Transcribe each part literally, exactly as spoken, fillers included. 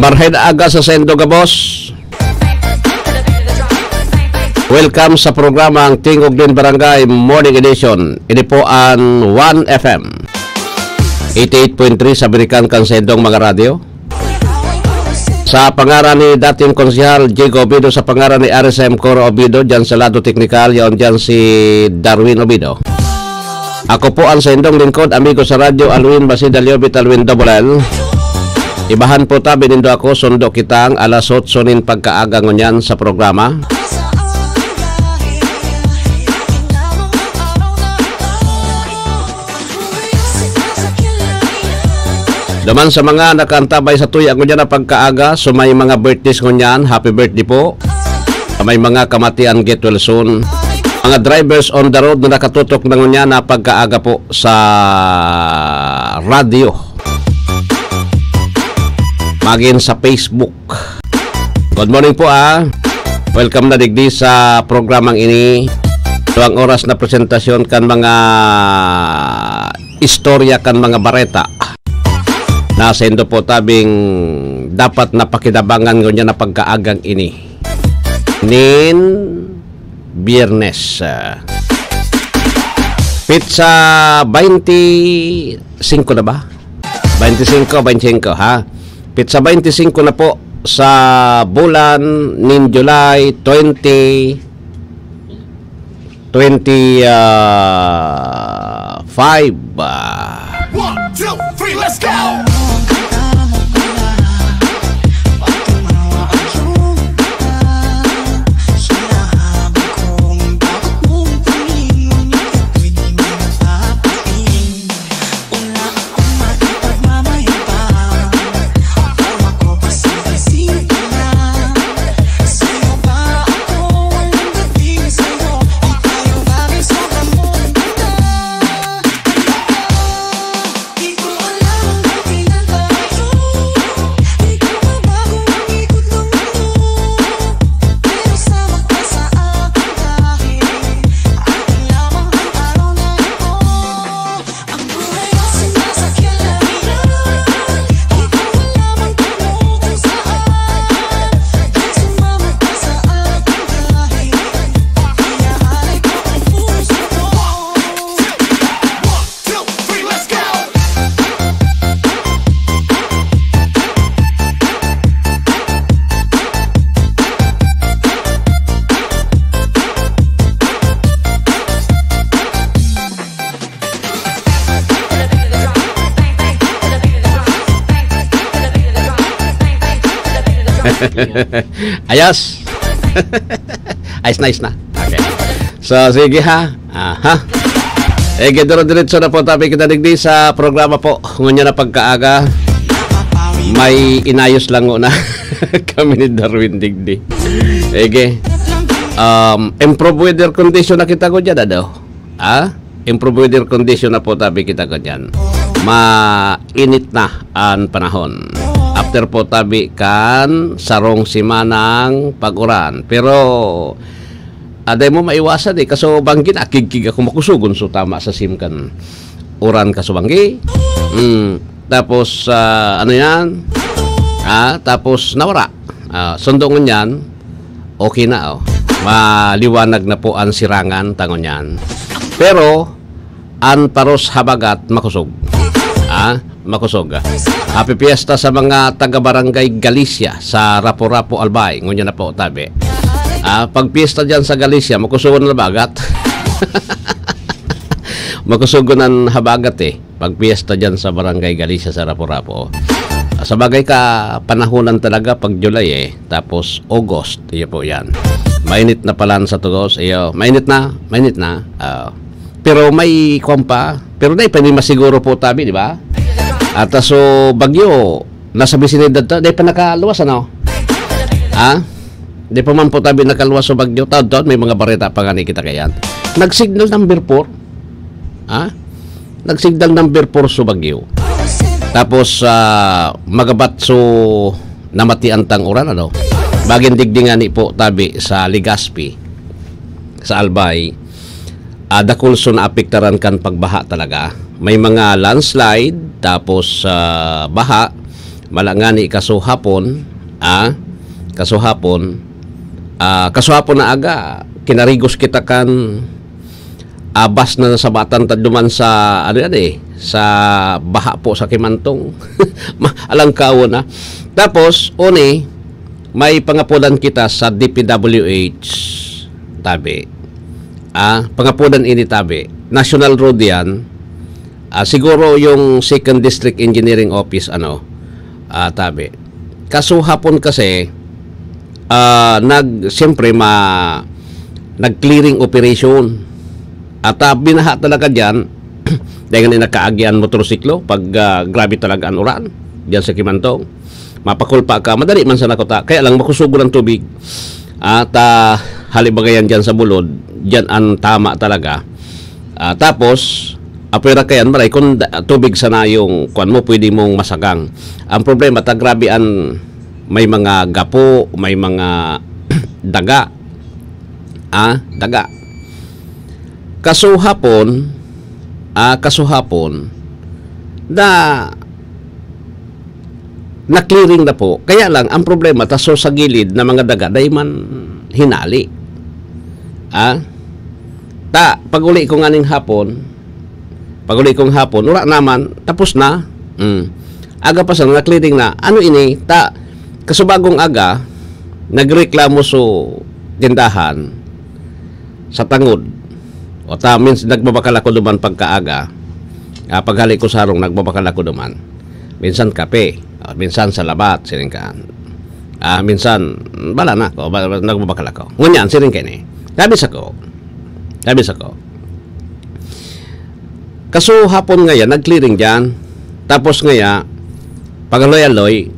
Marhay na aga sa saindo gabos. Welcome sa programang Tingog nin Barangay Morning Edition. Ini po an One F M eighty-eight point three sa Birikan kan saindong mga radyo. Sa pangaran ni dating Konsehal Jigo Obido, sa pangaran ni R S M Coro Obido, diyan sa lado teknikal, yaon diyan si Darwin Obido. Ako po ang saindong lingkod, amigo sa radyo, Alwin Basida Liobit, Alwin Double L. Ibahan po tabi nindo ako, sundo kitang alas otso nin pagkaaga ngunyan sa programa. Duman sa mga nakaantabay sa tuya ngunyan na pagkaaga, so may mga birthdays ngunyan, happy birthday po. Sa may mga kamatian, get well soon. Mga drivers on the road na nakatutok na ngunyan na pagkaaga po sa radyo. Magin sa Facebook. Good morning po, ah. Welcome na digdi sa programang ini. Ito ang oras na presentasyon kan mga istorya kan mga bareta na saindo po tabing dapat na pakinabangan ngunyan na pagkaagang ini. Nin Biyernes, ah, petsa twenty-five na ba? Twenty-five, twenty-five, ha? Petsa twenty-five na po sa bulan nin July twenty twenty-five. One, two, three, let's go! Ayos. Ayos na, ayos na. Okay. So, sige ha. Aha. Eh, gidoro-diretso na po tabi kita digdi sa programa po. Ngunyan na pagkaaga, may inayos lang muna kami ni Darwin digdi. Ege. Um, improve weather condition na kita ko dyan, ano? Ha? Improve weather condition na po tabi kita ko dyan. Mainit na ang panahon. After po tabi kan sarong simanang pag-uran. Pero, aday mo maiwasan eh. Kaso banggi na, kigkig ako makusugon. So, tama sa sim kan uran kaso banggi. Mm. Tapos, ah, ano yan? Ah, tapos nawara. Ah, sundo ngunyan, okay na, oh. Maliwanag na po ang sirangan, tangon yan. Pero, ang paros habagat, makusog. Ah, makusog. Happy Fiesta sa mga taga-Barangay Galicia sa Rapu-Rapu, Albay. Ngunyan na po, tabi. Ah, pag piyesta dyan sa Galicia, makusugon na habagat. Makusugon ang habagat eh. Pag piyesta dyan sa Barangay Galicia sa Rapu-Rapu. Sa bagay ka, panahonan talaga pag July eh. Tapos August, iyo po yan. Mainit na pala sa tugos. Iyo, mainit na, mainit na. Ah, pero may kwan pa. Pero dai pa ni masiguro po tabi, di ba? At ah, so, bagyo, nasa bisinidad ta, dai pa nakaluwas, ano? Ha? Di pa man po tabi nakaluwas sa bagyo. Taon-taon, may mga bareta pa nga ni kita kayan. Nag-signal number four. Ha? Nag-signal number four so bagyo. Tapos, ah, magabat so namatian tang uran, ano? Bagin digdi nga ni po tabi sa Legazpi, sa Albay. Ah, dakul so naapektaran kan pagbaha talaga. May mga landslide, tapos, ah, baha, Mala ngani kasuhapon, ah, kasuhapon, ah, kasuhapon na aga, kinarigos kita kan, ah, bus na nasabatan ta duman sa, ano yan eh, sa baha po sa Kimantong. Ma-, alangkawo na. Tapos, uni, may pangapodan kita sa D P W H, tabi. Ah, pangapodan ini, tabi. National Road yan. Ah, siguro yung Second District Engineering Office, ano, ah, tabi. Kasuhapon kasi, ah, nag-, siyempre, ma-, nag-clearing operation. At, ah, binaha talaga diyan. Dahil nga nakaagian motorsiklo, pag, ah, grabe talaga ang uran, diyan sa Kimantong. Mapakulpa ka, madali man sana kuta. Kaya lang, makusog ang tubig. At, ah, halibagayan diyan sa bulod, diyan ang tama talaga. Ah, tapos, apwera kayan, maray, kung da-, tubig sana yung kwan mo, pwede mong masagang. Ang problema, ta grabe an may mga gapo, may mga daga. Ah, daga. Kasuhapon, ah, kasuhapon, na na-clearing na po. Kaya lang, ang problema, ta so sa gilid na mga daga, dai man hinali. Ah? Ta, pag-uli ko nganing hapon, pag-uli kong hapon, wala naman, tapos na. Mm. Aga pa sana, na-clearing na. Ano ini? Ta, kasubagong aga, nagreklamo so tindahan sa tangod. O ta, mins-, nagbabakal ako duman pagkaaga. Ah, paghali ko sa harong, nagbabakal ako duman. Minsan kape, ah, minsan salabat, sining kaan. Ah, minsan, bala na ako, ba-, ba-, nagbabakal ako. Ngunyan, sining kaini. Sabi sa ko, sabi sa ko, kaso hapon ngaya, nag-clearing dyan. Tapos ngaya, pag-aloy-aloy,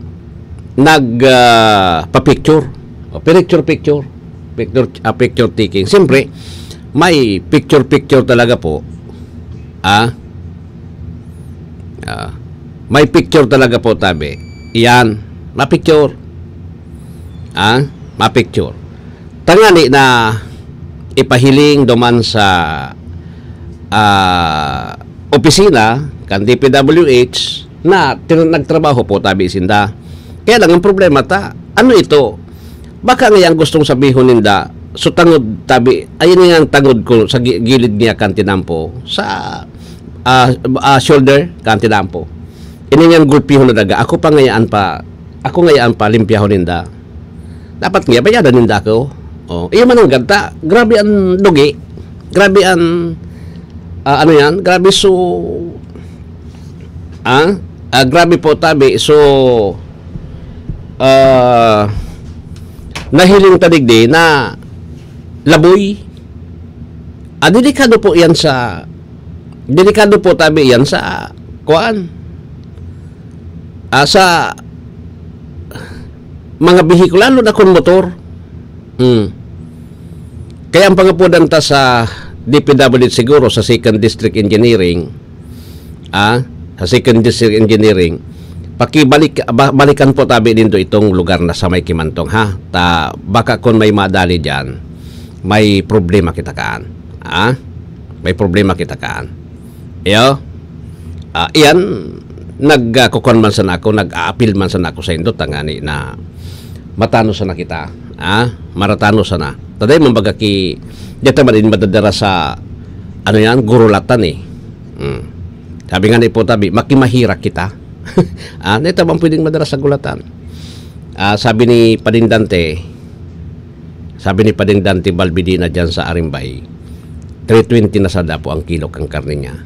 nag, ah, pa-picture. O, picture-picture. Picture, ah, picture taking. Siyempre, may picture-picture talaga po. Ah? Ah. May picture talaga po, tabi. Iyan. Mapicture. Ah? Mapicture. Tangani na ipahiling duman sa, ah, opisina kan D P W H na tin-, nagtrabaho po tabi sinda. Kaya lang ang problema ta, ano ito? Baka nga yang gustong sabihon ninda, so tangod tabi, ayun nga ang tangod ko sa gi-, gilid niya kan tinampo, sa, ah, ah, shoulder kan tinampo. Ini nga ang gulpihon na daga, ako pa ngayaan pa, ako ngayaan pa, limpyahon ninda. Dapat nga, bayadan ninda ako. Oh, iyo man ang ganta. Grabe ang dugi. Grabe ang, ah, ano yan? Grabe so, ah, ah, grabe po tabi. So, ah, nahiling ta digdi na laboy. Ah, delikado po yan sa, delikado po tabi yan sa, kuan, ah, sa mga bihikulo, lalo na kung motor. Hmm. Kaya ang pangapodan ta sa D P W H siguro, sa Second District Engineering, ah, sa Second District Engineering, pakibalik, ba-, balikan po tabi nindo itong lugar na sa may Kimantong, ha? Ta, baka kung may madali diyan, may problema kita kaan. Ah? May problema kita kaan. Iyo? Ah, iyan, nag, ah, kukuan man sana ako, nag-aapil man sana ako sa indo, tangani na matano sana kita. Ah? Maratano sana. Taday, mambaga ki, di ta man din madadara sa, ano yan, gurulatan eh. Hmm. Sabi nga ni po tabi, "Makimahirak kita." Ah, di ta man pwedeng madara sa gulatan. Ah, sabi ni Pading Dante, sabi ni Pading Dante Balbidina dyan sa Arimbay, three twenty na sa dapo ang kilo kan karne niya.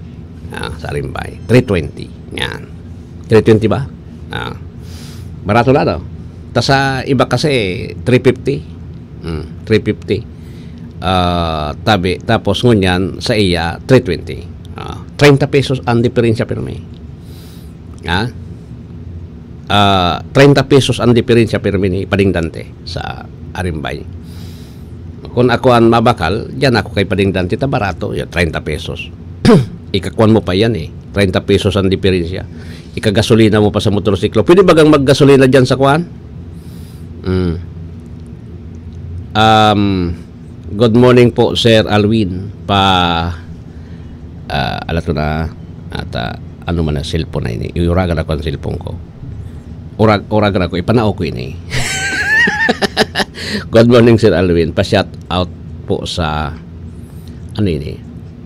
Ah, sa Arimbay. Three twenty. Yan. Three twenty ba? Ah. Barato na, no? Ta sa iba kasi, three fifty. Mm, three fifty. Ah, tabi, tapos ngunyan, sa iya, three twenty. Ah, treinta pesos ang diferensya, pirmi. Ha? Ah, treinta pesos ang diferensya, pirmi, ni Pading Dante sa Arimbay. Kung ako ang mabakal, diyan ako kay Pading Dante, ta barato, ya, treinta pesos. Ikakuan mo pa yan eh. Treinta pesos ang diferensya. Ikagasolina mo pa sa motorsiklo. Pwede bagang maggasolina diyan sa kuan? Mm. Um, good morning po, Sir Alwin. Pa, ah, ala to na, ata, ano man ang cellphone na ini? Iuragan ako ang cellphone ko. Urag, urag na ko, ipanao ko ini. Good morning, Sir Alwin. Pa-shout out po sa, ano ini?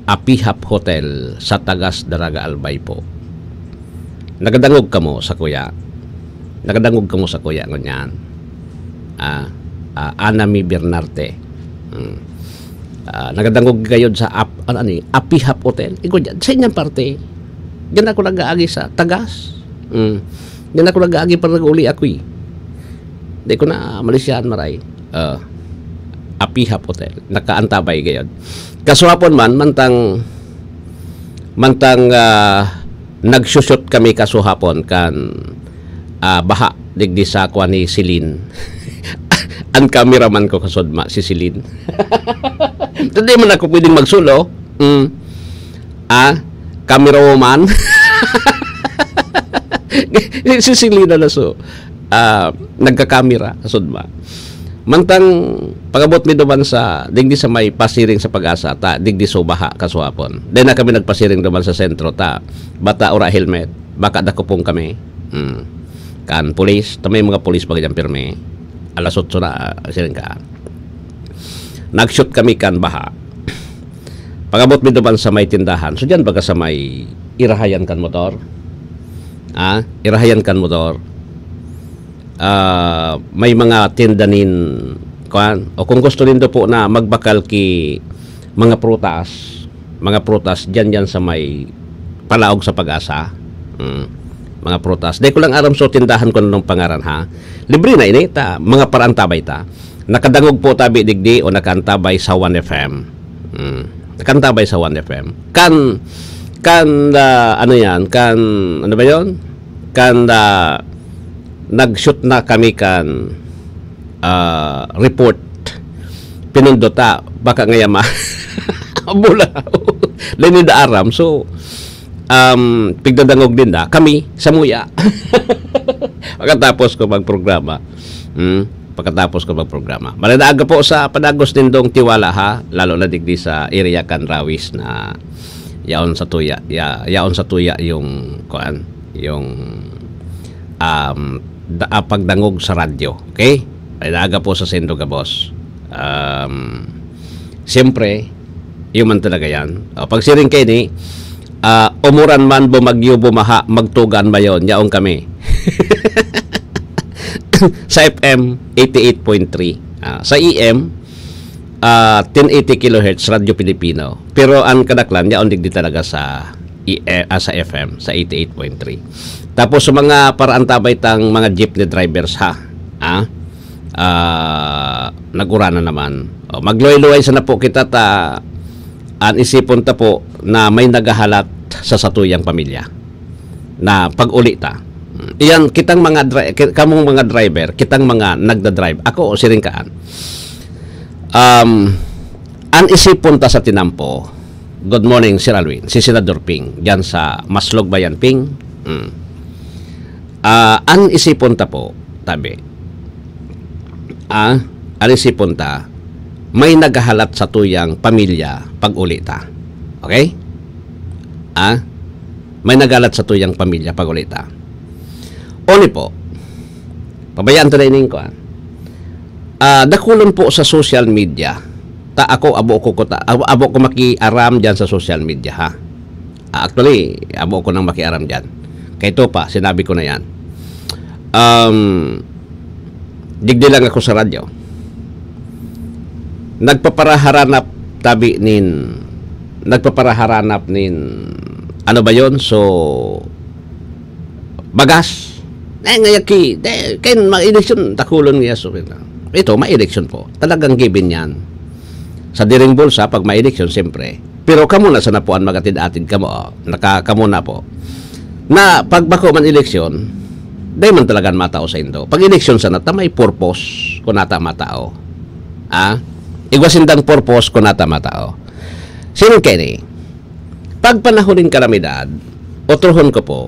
Apihap Hotel sa Tagas, Daraga, Albay po. Nagadangog kamo sa kuya. Nagadangog kamo sa kuya ngunyan. Ah, ah, Anami Bernarte. Hmm. Ah, nagadangog gayod sa ap-, ano, ano, eh, Apihap Hotel. Igo dyan, sa inyang parte. Diyan ako nag-aagi sa Tagas. Hmm. Diyan ako nag-aagi para nag-uli ako, eh. Di ko na malisyahan, maray. Ah, Apihap Hotel. Nakaantabay gayod. Kasuhapon man, mantang, mantang, ah, nagsushoot kami kasuhapon kan, ah, baha digdi sa kwan ni Celine. Ang cameraman ko kasudma, si Celine. Hindi man ako pwedeng magsolo. Mm. Ah, camera woman. Si Celine na so, ah, nagkakamera, kasudma. Mantang pag-abot mi duman sa, digdi sa may pasiring sa Pag-asa, ta, digdi so baha kasuhapon. Dai na kami nagpasiring duman sa sentro, ta, bata ora helmet, baka dakopon kami. Hmm. Kan pulis, ta may mga pulis pa ganyan pirmi. Alas otso na, ah, siring ka. Nag-shoot kami kan baha. Pag-abot mi duman sa may tindahan. So, diyan baga sa may irahayan kan motor? Ah, irahayan kan motor. Ah, may mga tinda nin, kuwan, o kung gusto nindo po na magbakal ki mga prutas, mga prutas, diyan, diyan sa may palaog sa Pag-asa. Mm. Mga prutas. Dai ko lang aram so tindahan kung anong pangaran, ha. Libre na ini, ta, mga paraantabay ta. Nakadangog po tabi digdi o nakaantabay sa One F M. Mm. Nakaantabay sa One F M. Kan, kan, ah, ano yan? Kan, ano ba yon? Kan, ah, nag-shoot na kami kan, ah, report. Pinundot ta. Baka ngaya ma-, bula. Dai ninda aram. So, um, pigdadangog ninda. Kami, samuya. Pagkatapos ko magprograma. Hmm? Pagkatapos ko magprograma. Maray na aga po sa padagos nindong tiwala, ha? Lalo na digdi sa area kan Rawis na yaon sa tuya, ya-, yaon sa tuya yung, kuan, yung, um, da-, ah, pagdangog sa radyo. Okay? Maray na aga po sa saindo gabos. Um, siyempre, yun man talaga yan. O, pagsiring kayo ni, ah, umuran man, bumagyo, bumaha, magtugan ba yun? Yaon kami. Sa F M, eighty-eight point three. Ah, sa A M, ah, ten eighty kilohertz, Radyo Pilipino. Pero ang kadaklan, yaon digdi talaga sa E-, eh, ah, sa F M, sa eighty-eight point three. Tapos sa mga paraantabay tang mga jeepney drivers, ha? Ah, ah, nag-uran na naman. O, magluway-luway sana po kita ta, an isipon ta po na may naghahalat sa satuyang pamilya na pag-uli ta. Iyan, kitang mga dri-, ki-, kamong mga driver, kitang mga nagda-drive. Ako, siring kaan. Um, an isipon ta sa tinampo, good morning, Sir Alwin, si Senador Ping, diyan sa Maslog Bayan, Ping. Mm. Ah, an isipon ta po, tabi. Ah, an isipon ta, may naghahalat sa tuyang pamilya pag-uli ta. Okay? Ah, may naghahalat sa tuyang pamilya pag-uli ta. Oni po, pabayaan ta na ining kuan. Ah, dakulon po sa social media. Ta ako, abo ko, ko ta, abo, abo ko makiaram diyan sa social media, ha? Ah, actually, abo ko nang makiaram diyan. Kay Topa, sinabi ko na yan. Um, digdi lang ako sa radyo. Nagpaparaharanap tabi nin, nagpaparaharanap nin, ano ba yon? So, bagas. Eh, ngaya ki, de, ken ma-eleksyon, dakulon nga so, ito, ma-eleksyon po. Talagang given yan. Sa diring bulsa, pag ma-eleksyon, siyempre. Pero kamo na sana po an magatid-atid kamo, oh. Naka-, kamo na po. Na pag bako man eleksyon, dai man talaga an matao saindo. Pag eleksyon sana, ta may purpose kun nata matao. Ah? Igwa sindang purpose kun nata matao. Siring kaini, pag panahon nin kalamidad, otrohon ko po,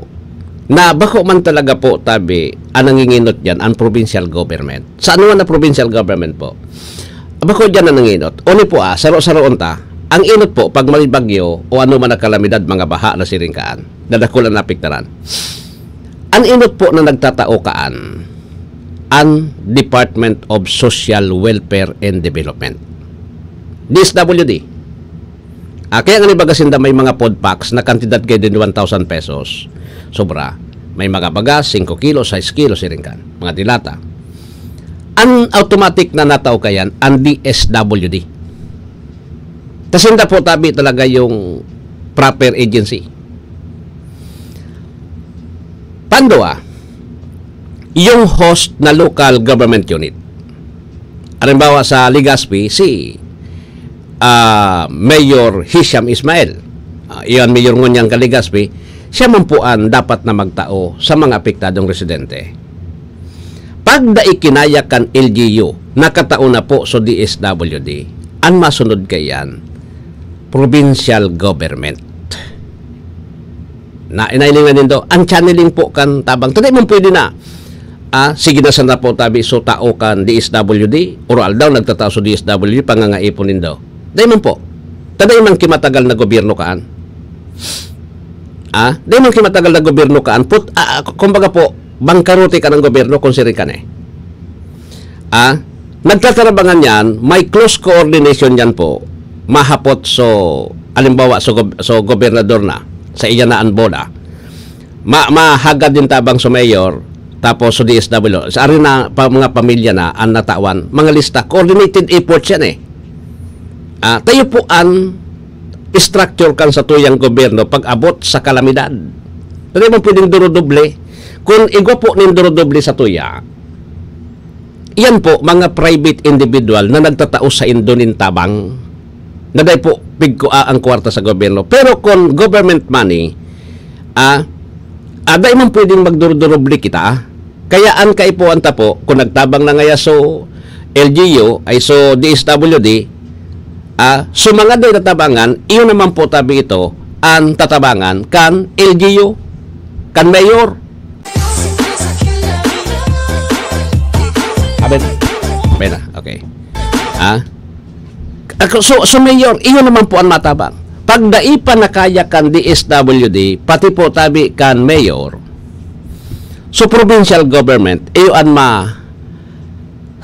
na bako man talaga po tabi an nanginginot diyan, an provincial government. Sa ano na provincial government po? Bako diyan na nanginot. Oni po, ah, saro-saroon ta. Ang inot po, pag may bagyo o ano man na kalamidad, mga baha na siring kaan, na dakul an naapektaran. An inot po na nagtatao kaan, an Department of Social Welfare and Development, D S W D. Ah, kaya nga ni baga sinda may mga food packs na kantidad kayo din one thousand pesos. Sobra. May mga bagas, singko kilo, sais kilo, siring kan. Mga dilata. An automatic na natao kayan, an D S W D. Kasi hindi po tabi talaga yung proper agency. Pandua, yung host na local government unit. Halimbawa sa Legazpi, si ah, Mayor Hisham Ismail. Ah, iyan, Mayor ngunyan kan Legazpi, siya man po an dapat na magtao sa mga apektadong residente. Pag dai kinaya kan L G U, nakatao na po sa D S W D, an masunod kaiyan, provincial government. Na, inailingan nindo, ang channeling po kan tabang. Tadi man pwede na. Ah, sige na sana po tabi so tao kan D S W D, or aldaw nagtatao sa D S W D, pangangaipon nindo. Dai man po. Taday man kimatagal na gobyerno kaan. Ah, dai man kimatagal na gobyerno kaan. Put, ah, kumbaga po, bangkarote ka ng gobyerno kung siring ka na eh. Ah, nagtatarabangan yan, may close coordination yan po, mahapot so, alimbawa, so, gob- so gobernador na, sa iya na an bola. Ma, mahagad din tabang sa mayor, tapos sa D S W. Sa ari na pa, mga pamilya na, ang natawan, mga lista, coordinated efforts yan eh. Ah, tayo po an structure kan sa tuyang gobyerno pag-abot sa kalamidad. Hindi mo pwedeng durodoble. Kung igwa po nin durodoble sa tuya, iyan po, mga private individual na nagtatao sa indo nin tabang, na dai po pigkua ang kwarta sa gobyerno. Pero kung government money, ah, ah, dai man pwedeng magduruduruble kita, ah. Kaya ang kaipuhan ta po, kung nagtabang na ngaya so L G U, ay so D S W D, ah, so mga dai natabangan, iyo naman po tabi ito, ang tatabangan kan L G U, kan mayor. Aben. Aben na. Okay. Ha? Ako, so, so mayor, iyo naman po ang matabang. Pag dai pa nakaya kan D S W D, pati po tabi kan mayor, so provincial government, iyo an ma-,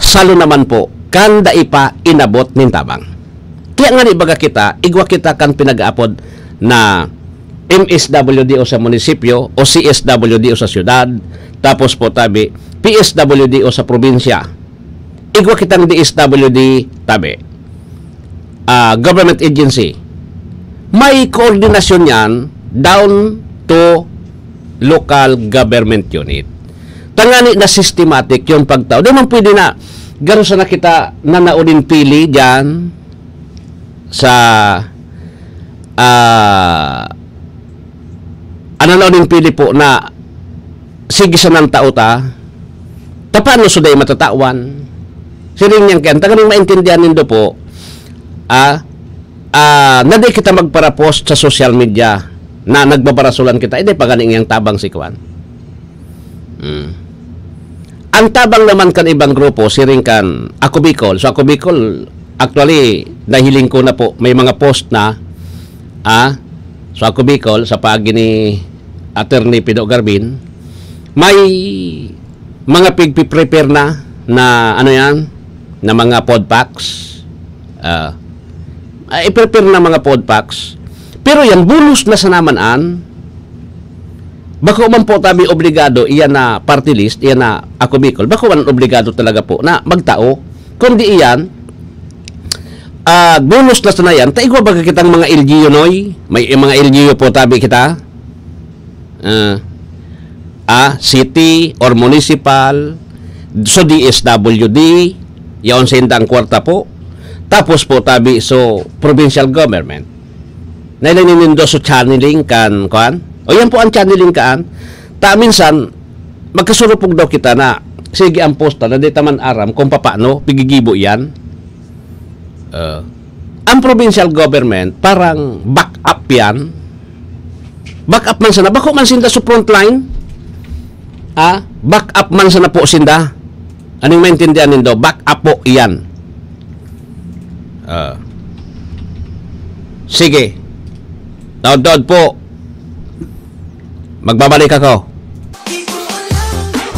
salo naman po, kan dai pa inabot nin tabang. Kaya nga ni baga kita, igwa kita kan pinag-aapod na M S W D o sa munisipyo, o C S W D o sa syudad, tapos po tabi, P S W D o sa probinsya. Igwa kitang D S W D tabi, ah, government agency. May koordinasyon yan down to local government unit. Tangani na systematic yung pagtao. Di man pwede na, garo sana kita nanao nin pili dyan sa, ah, ano na nin pili po na sige sa nang tao ta, tapano so dai matatawan? Siring niyan kaya, ang taga maintindihan nindo po, ah, ah, na di kita magparapost sa social media na nagbabarasolan kita, hindi pa ganing yang tabang si Kwan. Mm. Ang tabang naman kan ibang grupo, siring kan Ako Bicol. So, Ako Bicol, actually, nahiling ko na po, may mga post na, ah, so Ako Bicol, sa paagi ni Attorney Pido Garbin, may mga pigpiprepare na, na ano yan, na mga food packs. Ah, ah, i-prepare na mga food packs. Pero yan, bonus na sa naman an. Bako man po tabi obligado, iyan na party list, iyan na Ako Bicol. Bako man obligado talaga po na magtao. Kundi iyan, ah, bonus na sana yan. Ta igwa baga kitang mga L G U, Noy? May mga L G U po tabi kita. Ah, ah, city or municipal, so D S W D, yaon sa indang kwarta po. Tapos po tabi, so provincial government. Nailan nindo so channeling kan, kuan? O yan po ang channeling kaan. Ta minsan, magkasurupog daw kita na, sige ang posta, na di ta man aram kung papaano, pigigibo yan. Ah, ang provincial government, parang back up yan. Back up man sana. Bako man sinda sa frontline. Ah, back up man sana po sinda. Anong maintindihan nindo? Back up po iyan. Ah. Sige. Taod-taod po. Magbabalik ako.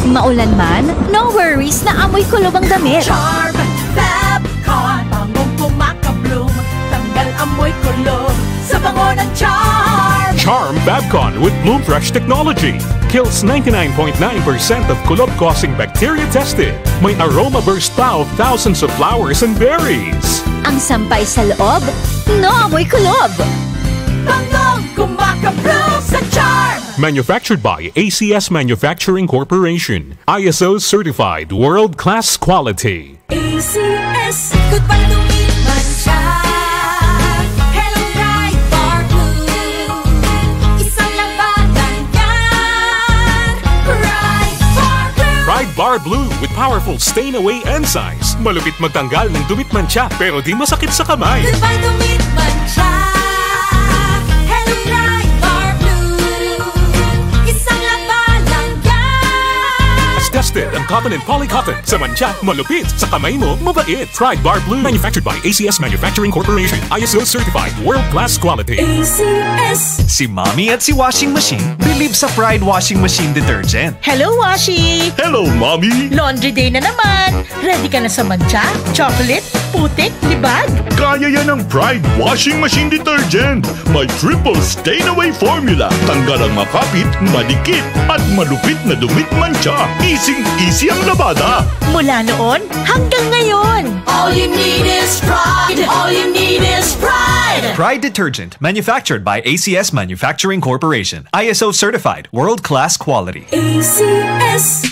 Maulan man, no worries na amoy kulob ang damit. Charm Fab Con, bangong kumakabloom, tanggal amoy kulob sa bango ng Charm. Charm Fab Con with Bloom Fresh technology kills ninety-nine point nine percent of kulob-causing bacteria tested. May aroma burst pa of thousands of flowers and berries. Ang sampay sa loob, no amoy kulob. Bangong kumakabloom sa Charm. Manufactured by A C S Manufacturing Corporation. I S O certified world-class quality. A C S. Goodbye to meat mancha. Hello, Pride Bar Blue. Isang labanan yan. Pride Bar Blue. Pride Bar Blue with powerful stain away enzymes. Malupit magtanggal ng dumit mancha, pero di masakit sa kamay. Goodbye to meat mancha. Hello, Pride Bar Blue. Isang labanan yan. Tested ang cotton and poly cotton. Sa mancha, malupit. Sa kamay mo, mabait. Pride Bar Blue. Manufactured by A C S Manufacturing Corporation. I S O certified. World class quality. A C S. Si Mommy at si Washing Machine believe sa Pride Washing Machine Detergent. Hello, Washi! Hello, Mommy! Laundry day na naman! Ready ka na sa mancha, chocolate, putik, libag? Kaya yan ng Pride Washing Machine Detergent. May triple stain away formula. Tanggal ang makapit, madikit, at malupit na dumit mancha. Easy-easy ang labada. Mula noon hanggang ngayon. All you need is Pride. All you need is Pride. Pride Detergent, manufactured by A C S Manufacturing Corporation. I S O certified, world-class quality. A C S.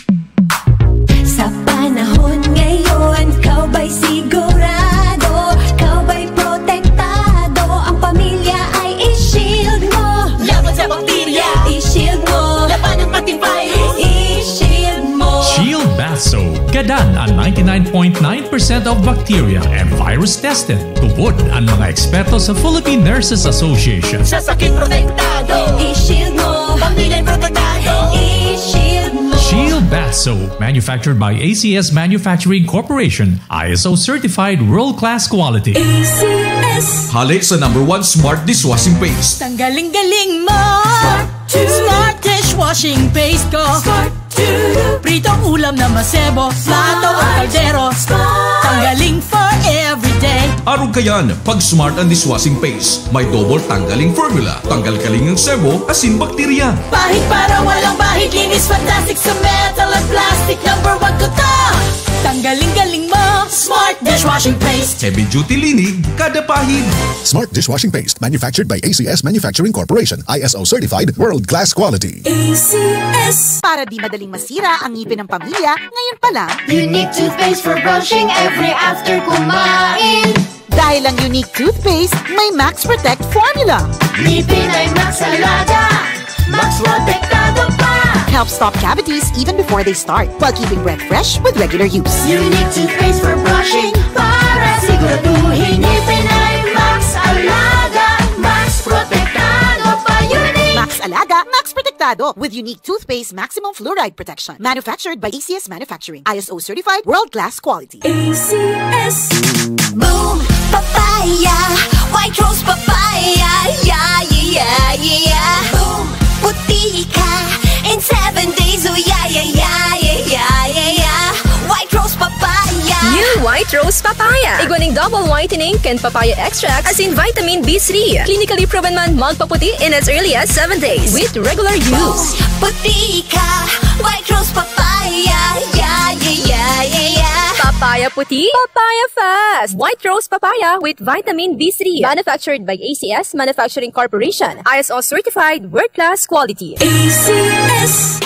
Sa panahon ngayon, ikaw ba'y sigurado? Ikaw ba'y protektado? Ang pamilya ay i-shield mo. Laban sa bakterya. I-shield mo. Labanan pati virus. I-shield mo. Shield Bath Soap. Gadan an ninety-nine point nine percent of bacteria and virus tested. Tubod an mga eksperto sa Philippine Nurses Association. Sa sakit protektado. I-shield mo. Pamilya protektado. I-shield mo. Shield Bath Soap, manufactured by A C S Manufacturing Corporation, I S O certified world-class quality. A C S. Hale sa number one smart dishwashing paste. Tanggaling-galing mo. Smart. Smart dishwashing paste ko. Smart. Prito, ulam na masebo, plato o kaldero. Tanggaling for everyday. Arog kayan, pag Smart ang dishwashing paste. May double tanggaling formula. Tanggal kaling ang sebo, asin bakterya. Pahid para walang bahid, linis fantastic sa metal at plastic. Number one ko to. Tanggaling-galing mo, Smart dishwashing paste. Heavy duty linig, kada pahid. Smart dishwashing paste, manufactured by A C S Manufacturing Corporation, I S O certified, world class quality. A C S. Para di madaling masira ang ngipin ng pamilya, ngayon pa lang. Unique toothpaste for brushing every after kumain. Dahil ang Unique toothpaste may Max Protect formula. Ngipin ay Max Alaga, Max Protektado pa. Helps stop cavities even before they start, while keeping breath fresh with regular use. Unique toothpaste for brushing para siguraduhin ngipin ay Max Alaga, Max Protektado pa. Unique. Max Alaga, Max Protektado with Unique Toothpaste Maximum Fluoride Protection. Manufactured by A C S Manufacturing. I S O certified, world class quality. A C S. Boom Papaya, White Rose Papaya, yeah, yeah, yeah, yeah. Boom Puti ka in seven days, oh yeah, yeah, yeah, yeah, yeah, yeah, yeah. White Rose Papaya. New White Rose Papaya. Igwa ning double whitening kan papaya extract asin vitamin B three. Clinically proven man magpaputi in as early as seven days with regular use. Puti ka, White Rose Papaya, yeah, yeah, yeah, yeah, yeah. Papaya puti, papaya fast. White Rose Papaya with vitamin B three. Manufactured by A C S Manufacturing Corporation. I S O certified, world class quality. A C S.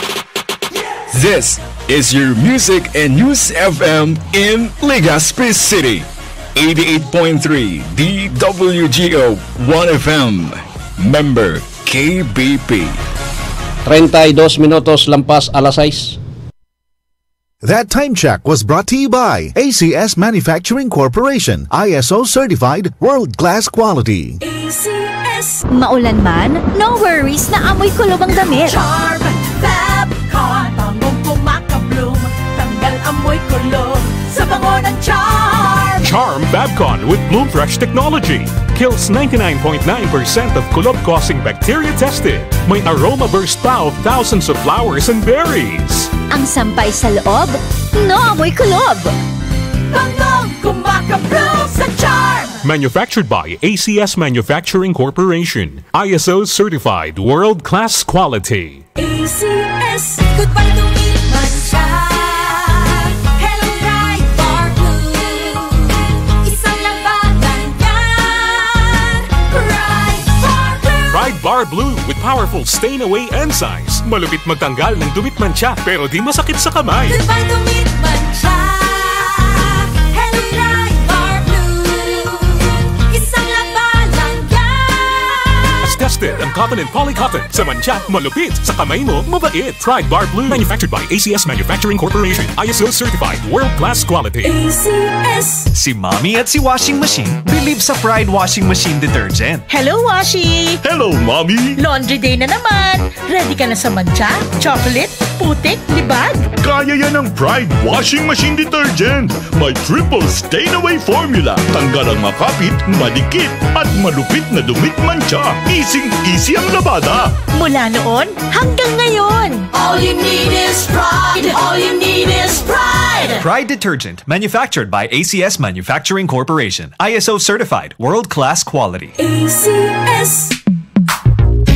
This is your music and news F M in Legazpi City. Eighty-eight point three D W G O One F M. Member K B P. Treinta y dos minutos lampas alas sais. That time check was brought to you by A C S Manufacturing Corporation, I S O certified, world class quality. A C S. Maulan man, no worries na amoy kulob ang damit. Charm Fab Con, bangong kumakabloom, tanggal amoy kulob sa bango ng Charm. Charm Fabcon with Bloom Fresh technology kills ninety-nine point nine percent of kulob-causing bacteria tested. May aroma burst pa of thousands of flowers and berries. Ang sampay sa loob, naamoy kulob. Bangong kumakabloom sa Charm! Manufactured by A C S Manufacturing Corporation. I S O certified world-class quality. A C S. Goodbye to me, mancha. Hello, Pride Bar Blue. Isang labanan yan. Pride Bar Blue. Pride Bar Blue with powerful stain away enzymes. Malupit magtanggal ng dumi at mancha, pero di masakit sa kamay. Goodbye to me, mancha. Hello, Pride Bar Blue. Isang labanan yan. Tested ang cotton and poly cotton. Sa mancha, malupit. Sa kamay mo, mabait. Pride Bar Blue. Manufactured by A C S Manufacturing Corporation. I S O certified. World class quality. A C S. Si Mommy at si Washing Machine believe sa Pride Washing Machine Detergent. Hello, Washi! Hello, Mommy! Laundry day na naman! Ready ka na sa mancha, chocolate, putik, libag? Kaya yan ng Pride Washing Machine Detergent. May triple stain away formula. Tanggal ang makapit, madikit, at malupit na dumi at mancha. Easy-easy ang labada. Mula noon hanggang ngayon. All you need is pride. All you need is pride. Pride Detergent, manufactured by A C S Manufacturing Corporation. I S O certified, world-class quality. A C S.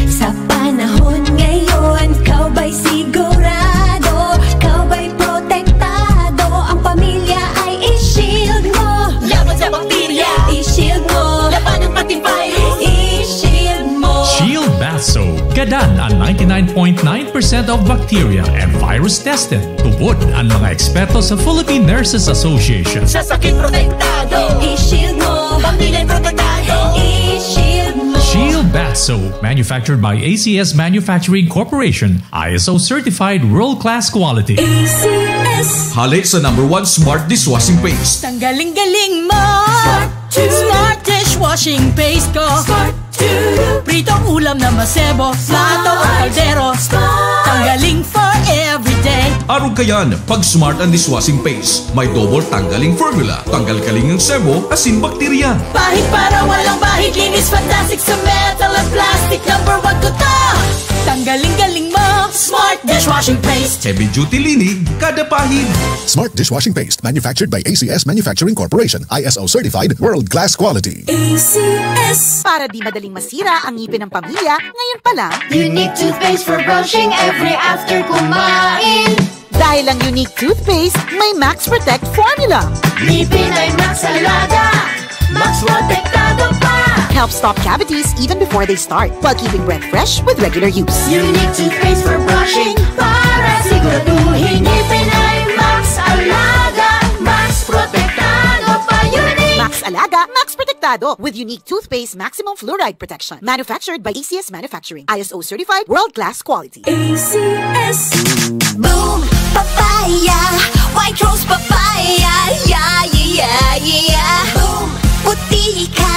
Sa panahon ngayon, ikaw ba'y sigurado? Ikaw ba'y protektado? Ang pamilya ay i-shield mo. Laban sa bakterya. I-shield mo. Laban ng pati virus. I-shield mo. Shield Bath Soap. Gadan ang ninety-nine point nine percent of bacteria and virus tested. Tubod ang mga eksperto sa Philippine Nurses Association. Sa sakit protektado. I-shield mo. Pamilya protektado. I-shield mo. Shield Bath Soap, manufactured by A C S Manufacturing Corporation, I S O certified world-class quality. A C S. Hali sa number one smart dishwashing paste. Tanggaling-galing mo! Smart to. Smart dishwashing paste ko! Smart to. Pritong ulam na masebo, plato o kaldero. Tanggaling for everyday. Arog kayan, pag smart ang dishwashing paste. May double tanggaling formula. Tanggal kaling ng sebo, asin bakterya. Pahid para walang bahid. Linis fantastic sa metal at plastic. Number one ko to. Tanggaling-galing mo. Smart dishwashing paste. Heavy duty linig, kada pahid. Smart dishwashing paste manufactured by A C S Manufacturing Corporation, I S O certified, world class quality. A C S. Para di madaling masira ang ngipin ng pamilya, ngayon pa lang, Unique toothpaste for brushing every after kumain. Dahil ang Unique Toothpaste may Max Protect Formula. Ngipin ay Max Alaga. Max protektado pa. Helps stop cavities even before they start, while keeping breath fresh with regular use. Unique toothpaste for brushing para siguraduhin ngipin ay Max Alaga. Max protektado pa. Unique. Max Alaga, Max Protektado with Unique Toothpaste Maximum Fluoride Protection. Manufactured by A C S Manufacturing. I S O certified, world class quality. A C S. Boom! Papaya! White Rose Papaya! Yeah, yeah, yeah, yeah, yeah! Boom! Puti ka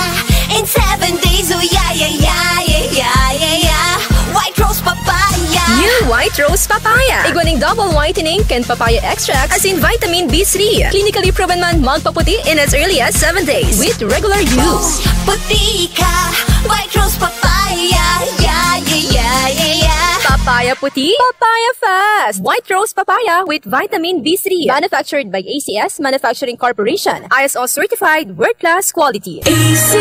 in seven days! Oh, yeah, yeah, yeah, yeah, yeah, yeah, yeah! White Rose Papaya! New White Rose Papaya. Igwa ning double whitening kan papaya extract asin vitamin B three. Clinically proven man magpaputi in as early as seven days with regular use. Puti ka! White Rose Papaya! Yeah, yeah, yeah, yeah, yeah! Papaya puti, papaya fast. White Rose Papaya with vitamin B three. Manufactured by A C S Manufacturing Corporation. I S O certified, world class quality. A C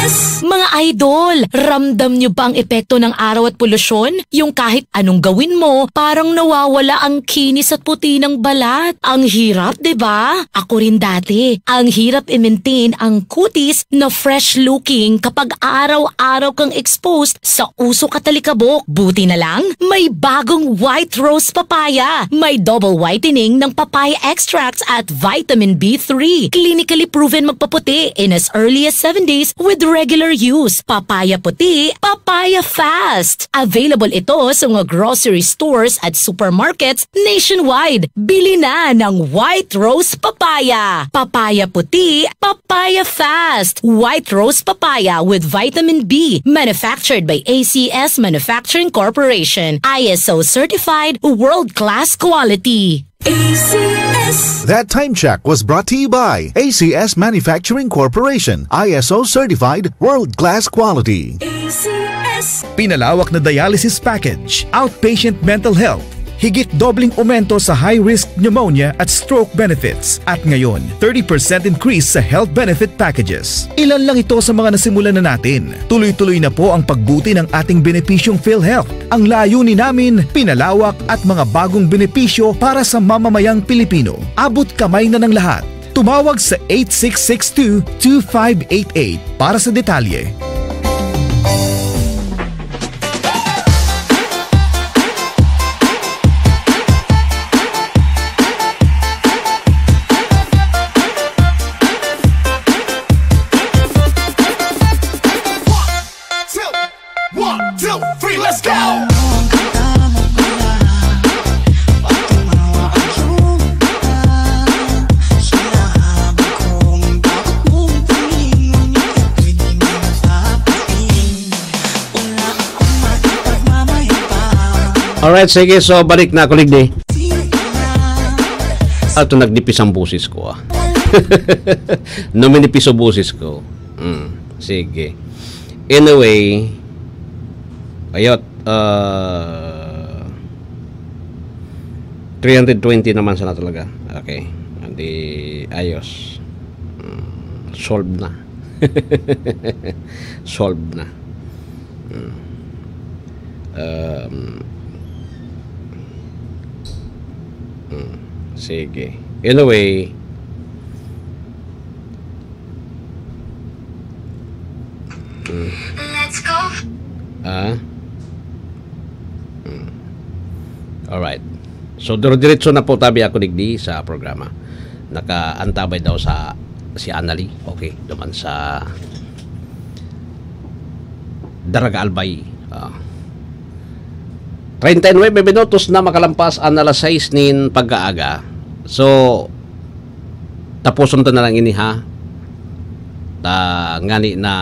S. Mga idol, ramdam nyo ba ang epekto ng araw at polusyon? Yung kahit anong gawin mo, parang nawawala ang kinis at puti ng balat. Ang hirap, di ba? Ako rin dati. Ang hirap i-maintain ang kutis na fresh looking kapag araw-araw kang exposed sa usok at alikabok. Buti na lang, may bagong White Rose Papaya. May double whitening ng papaya extracts at vitamin B three. Clinically proven magpaputi in as early as seven days with regular use. Papaya puti, papaya fast. Available ito sa mga grocery stores at supermarkets nationwide. Bili na ng White Rose Papaya. Papaya puti, papaya fast. White Rose Papaya with vitamin B. Manufactured by A C S Manufacturing Corporation. I S O certified, world-class quality. A C S. That time check was brought to you by A C S Manufacturing Corporation, I S O certified, world-class quality. A C S. Pinalawak na dialysis package, outpatient mental health, higit dobleng aumento sa high-risk pneumonia at stroke benefits. At ngayon, thirty percent increase sa health benefit packages. Ilan lang ito sa mga nasimulan na natin. Tuloy-tuloy na po ang pagbuti ng ating benepisyong PhilHealth. Ang layunin namin, pinalawak at mga bagong benepisyo para sa mamamayang Pilipino. Abot kamay na ng lahat. Tumawag sa eight six six two, two five eight eight para sa detalye. One, two, three, let's go! Alright, sige. So, balik na ako, Ligdi. Ato, nagnipis ang boses ko, ah. Naminipis ang boses ko. Mm, sige. Anyway, ayot, ah, three hundred twenty naman sana talaga. Okay. Hindi, ayos. Mm, solved na. Solved na. Mm. Um, mm, sige. Anyway. Mm. Let's go. Ah? Mm. Alright. So, dire-diretso na po tabi ako digdi sa programa. Nakaantabay daw sa si Annalie. Okay, duman sa Daraga Albay. Ah. Treinta y nueve minutos na makalampas an alas sais nin pagkaaga. So, taposon ta na lang ini, ha? Ta, ngani na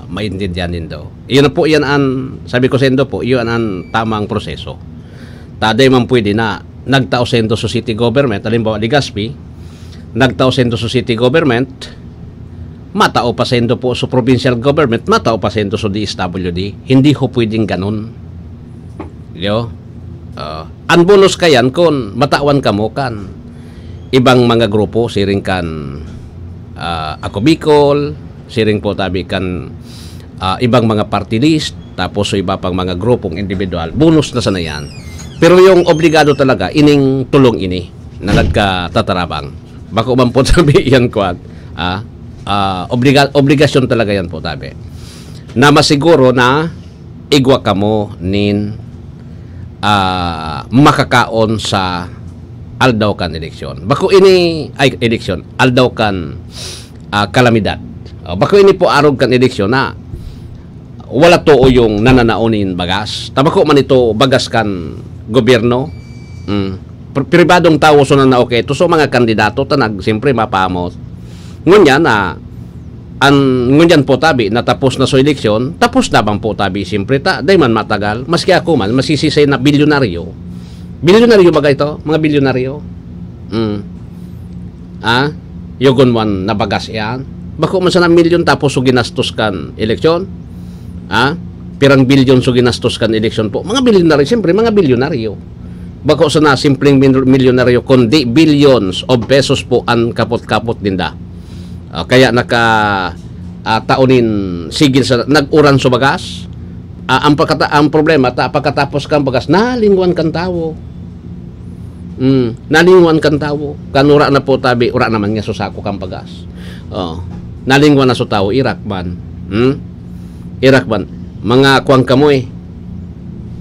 maintindihan nindo. Iyon na po, iyan an, sabi ko sa indo po, iyon an tamang proseso. Ta, di man pwede na nagtao sa indo sa city government, halimbawa, Legazpi, nagtao sa indo sa city government, matao pa sa indo po sa provincial government, matao pa sa indo sa D S W D. Hindi ho pwedeng ganun. Yo? Ah, ang bonus kayan kun matawan kamo kan ibang mga grupo, siring kan, ah, Ako Bicol, siring po tabi kan, ah, ibang mga party list, tapos sa iba pang mga grupong individual, bonus na sana yan. Pero yung obligado talaga, ining tulong ini na nagkatatarabang. Bako man po tabi yan, kwan, ah, ah, obliga-, obligasyon talaga yan po tabi. Na masiguro na igwa kamo nin, ah, makakaon sa aldaw kan eleksyon. Bako ini, ay, eleksyon, aldaw kan, ah, kalamidad. O, bako ini po arog kan eleksyon na wala too yung nananao nin bagas. Ta bako man ito bagas kan gobyerno. Mm. Pri-, pribadong tawo so nanao kaito. So, mga kandidato, ta nag-, siyempre, mapamos. Ngunyan na, an, ngunyan po tabi, natapos na so eleksyon, tapos na bang po tabi, siyempre, ta, dai man matagal. Maski ako man, masisisay na bilyonaryo. Bilyonaryo ba ito? Mga bilyonaryo? Mm. Ah? Yogon man nabagas iyan. Bako man sana milyon tapos so ginastos kan eleksyon? Ah? Pirang bilyon so ginastos kan eleksyon po? Mga bilyonaryo, siyempre, mga bilyonaryo. Bako sana simpleng mil-, milyonaryo, kundi billions of pesos po an kapot-kapot ninda. Ah, kaya naka, ah, tao nin sigil sa nag-uran sa bagas. Ah, ang pagkata-, ang problema, ta, pagkatapos kang bagas, nalingwan kan tawo. Mm, nalingwan kan tawo. Kan wara na po tabi, wara naman nga susako kan bagas. Oh, nalingwan na so tawo, irak man. Hmm? Irak man. Mga kuwang kamoy.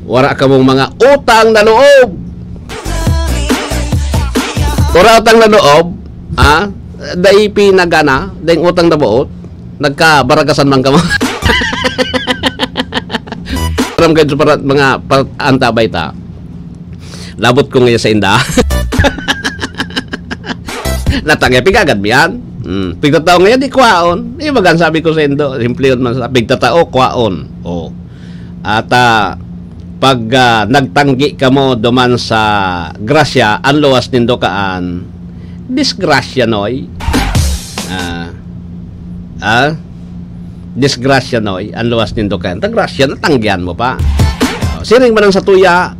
Wara kamong mga utang na loob. Wara utang na loob, ha? Dai pinagana, daing utang na boot. Nagkabaragasan man kamo. Aram kayo sa parat-, mga parat-, antabay ta. Labot ko ngayon sa inda. Natangay, pigagad mo yan? Hmm. Pigtatao ngayon, di kwaon. Di ba gan sabi ko sa indo? Simple yun man sa pigtatao, kwaon. Oh. At, ah, Pag, ah, nagtanggi kamo duman sa grasya, an luwas nindo kaan, disgrasya, noy. Ah. Ah? Disgrasya, noy. An luwas nindo kaan. Ta grasya, natanggihan mo pa. Siring man ang satuya,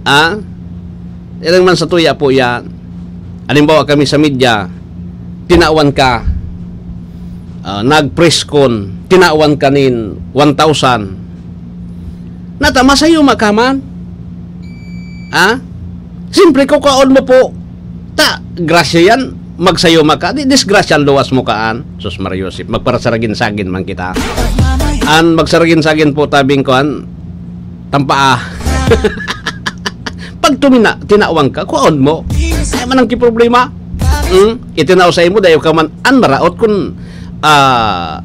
ah? Siring man satuya po yan. Halimbawa kami sa media, tinawan ka, ah, nag-press con, tinawan ka nin one thousand. Nata, masayuma ka man? Ha? Siyempre, kukaon mo po. Ta, grasya yan, magsayuma ka. Di, disgrasya ang luwas mo kaan. Sus, Maria Josep, magparasaragin-sagin man kita. An magsaragin-sagin po, tabing kuan, tampaa. Pag tumina-, tinawang ka, kuhaon mo. Ay, man ang kiproblema. Hmm? Itinao sa imo, dayo ka man, an maraot kun, ah,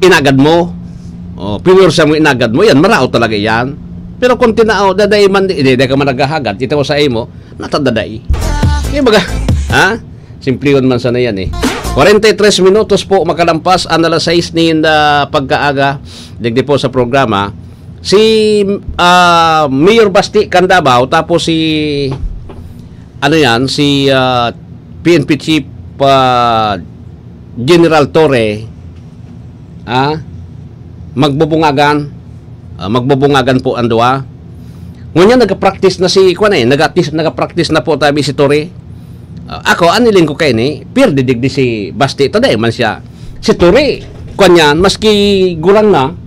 inagad mo. Oh, pinursa mo, inagad mo, yan, maraot talaga yan. Pero kung tinao, dadai man, di, di ka man naghahagad, itao sa imo, natadadai. Di ba ka? Ha? Simplihon man sana yan eh. Kwarenta y tres minutos po makalampas an alas sais nin, ah, pagkaaga, digdi po sa programa. Si, ah, Mayor Basti kan Davao, tapos si, ano yan, si, ah, P N P Chief, ah, General Torre, ah, magbubungagan. Ah, magbubungagan po ang duwa. Ngunyan, nagka-practice na si, kuwan eh, nag-, nagka-practice na po tabi si Torre. Ah, ako, an hiling ko kaini, pirdi digdi si Basti, ta dai man siya. Si Torre, kuwan yan, maski gurang na,